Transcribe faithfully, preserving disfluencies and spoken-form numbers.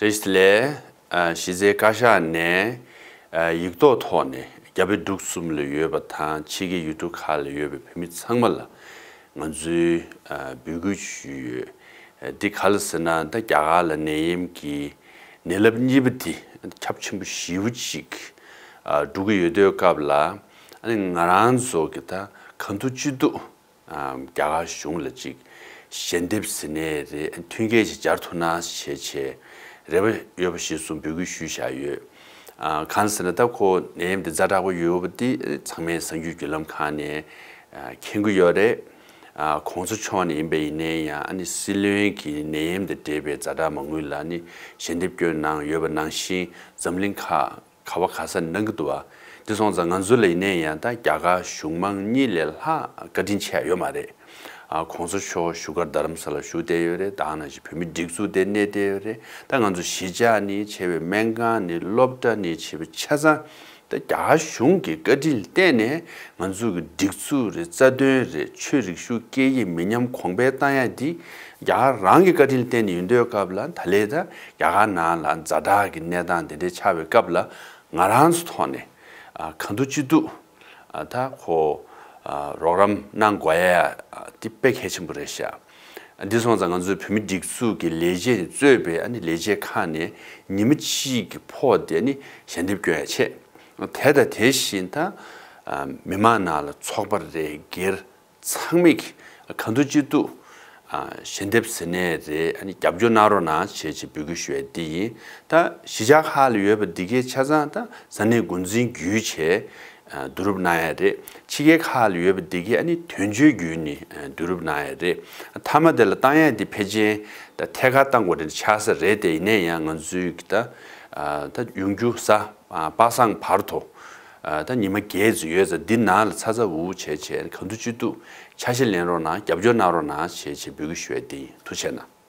བཀྲ་ཤིས་བདེ་ལེགས། ཨ། གཞིས་རྩེ་བཀའ་ཤག་ནས། ཨ། ཡིག་ཐོག་ཐོག་ནས་རྒྱ་བལ་འབྲུག་གསུམ་ལ་ཡོད་པ་དང་ཕྱི་རྒྱལ་ཡུལ་གྲུ་ཁག་ལ་ཡོད་པའི་བོད་མི་ཚང་མ་ལ་ང་ཚོས། ཨ། འབོད་སྐུལ་ཞུས་ཡོད། ཨ། འདི་ག་ལ་ཟེར་ན། ད་རྒྱ་གར་ལ་ནད་ཡམས་ཀྱི་ནད་རླབས་གཉིས་པ་འདི་ཁྱབ་ཆེན་པོ་ཞེ་པོ་ཅིག་ཨ། འགྲོ་གི་ཡོད་དུས་སྐབས་ལ། ཨ་ནི་ང་རང་ཚོ་གི་ད་གང་ཐུབ་ཅི་ཐུབ། ཨ། རྒྱ་གར་གཞུང་ལ་ཅིག་ཞལ་འདེབས་ཟེར་ནའི་རེད། མཐུན་རྐྱེན་ཅིག་སྦྱར་ཐུབ་ན་བྱས་བྱས་རེ་བ་ཡོད་པ་ཞེས་གསུངས། འབོད་སྐུལ་ཞུས་བཞག་ཡོད། ཨ། གང་ཟེར་ན། ད་ཁོ་ནད་ཡམས་འདི་ཛ་དྲག་པོ་ཡོད་པ་འདི་ཚང་མས་གསར་འགྱུར་བརྒྱུད་ལམ་ཁག་ནས། ཨ། མཁྱེན་གྱི་ཡོད་རེད། ཨ། གོང་ས་མཆོག་ནས་ཡིན་པ་ཡིན་ནའི་ཡང་། ཨ་ནི་སྲིད་བློན་གྱི་ནད་ཡམས་དང་འབྲེལ་བའི་ཛ་དྲག་མ་དངུལ་ལ་ནི་ཞལ་འདེབས་བསྐྱོན་གནང་ཡོད་པ་ནང་བཞིན། འཛམ་གླིང་ཁག་ག་བ་ག་ས་གནང་གི་འདུག་བ། དེ་སོང་ཙང་ང་ཚོ་ལ་ཡིན་ནའི་ཡང་ད་རྒྱ་གར་གཞུང་མང་གཉིས་ལས་ལྷག་བཀའ་དྲིན་ཆེ་ཡ་ཡོད་མ་རེད། ཨ། གོང་ས་མཆོག་བཞུགས་སྒར་རྡ་རམ་ས་ལ་བཞུགས་བསྡད་ཡོད་རེད། ད་ག་ནང་བཞིན་བོད་མིའི་སྒྲིག་འཛུགས་དེ་གནས་བསྡད་ཡོད་རེད། ད་ང་ཚོ་གཞིས་ཆགས་ནས་བྱས་པའི་སྨན་ཁང་ནས་སློབ་གྲྭ་ནས་བྱས་པའི་ཆ་ཚང་། ད་རྒྱ་གར་གཞུང་གི་བཀའ་དྲིན་ལ་བརྟེན་ནས་ང་ཚོ་གི་སྒྲིག་འཛུགས་རེད། རྩ་དོན་རེད། ཆོས་རིག་གཞུང་སྐད་ཡིག་མི་ཉམས་གོང་འཕེལ་བཏང་ཡ་འདི་རྒྱ་གར་རང་གི་བཀའ་དྲིན་ལ་བརྟེན་ནས་ཡིན་དུས་སྐབས་ལ། ད་ལས་ད་རྒྱ་གར་ནང་ལ་ཛ་དྲག་གི་གནས་སྟངས་དེ་འདྲའི་ཆགས་པའི་སྐབས་ལ། ང་རང་ཚོ་ཐོག་ནས། ཨ། གང་ཐུབ་ཅི་ཐུབ། ཨ། ད་ཁོ། ཨ། རོགས་རམ་གནང་དགོས་ཡ། ཨ། འདི་དཔེ་གལ་ཆེན་པོ་རེད་ཤག་འདི་སོང་ཙང་ང་ཚོའི་བོད་མི་སྒྲིག་འཛུགས་ཀྱི་ལས་བྱེད་ནས་གཙོས་པའི། ཨ་ནི་ལས་བྱེད་ཁག་ནས་ཉི་མ་གཅིག་གི་ཕོགས་དེ་ནི་ཞལ་འདེབས་སྐྱོན་ཡ་བྱས། དེ་དང་དེ་བཞིན་ད། ཨ། མི་མང་ནང་ལ་ཚོགས་པ་རེད། སྒེར། ཚང་མས་གང་ཐུབ་ཅི་ཐུབ། ཨ། ཞལ་འདེབས་ཟེར་ནའི་རེད། ཨ་ནི་རྒྱབ་སྐྱོར་གནང་རོགས་གནང་བྱས་བྱས་འབོད་སྐུལ་ཞུ་ཡ་འདི་ཡིན། ད་གཞིས་ཆགས་ཁག་ལ་ཡོད་པ་འདི་གའི་ཆ་ཚང་ད་ས་གནས་འགོ་འཛིན་བརྒྱུད་བྱས། ཨ། བསྡུ་རུབ་གནང་ཡ་རེད། ཕྱི་རྒྱལ་ཁག་ལ་ཡོད་པ་འདི་གའི་ཨ་ནི་དོན་གཅོད་བརྒྱུད་ནས། ཨ། བསྡུ་རུབ་གནང་ཡ་རེད། མཐའ་མ་དེ་ལ་བཏང་ཡ་འདི་ཕལ་ཆེར་ད་ཐད་ཀར་བཏང་དགོས་རེད་ཆགས་ས་རེད། དེ་ཡིན་ནའི་ཡང་ང་ཚོའི་གི་ད། ཨ། ད་ཡོང་རྒྱུ་གཟའ། ཨ། པ་སངས་བར་དུ། ཨ། ད་ཉི་མ་བརྒྱད་ཙམ་ཡོད་ཙང་འདི་ནང་ལ་ཚ་ཚ་འུར་འུར་བྱས་བྱས་གང་ཐུབ་ཅི་ཐུབ་ཆ་ཤས་ལེན་རོགས་གནང་། རྒྱབ་སྐྱོར་གནང་རོགས་གནང་བྱས་བྱས་འབོད་སྐུལ་ཞུ་ཡ་འདི་ཡིན། ཐུགས་རྗེ་གནང་།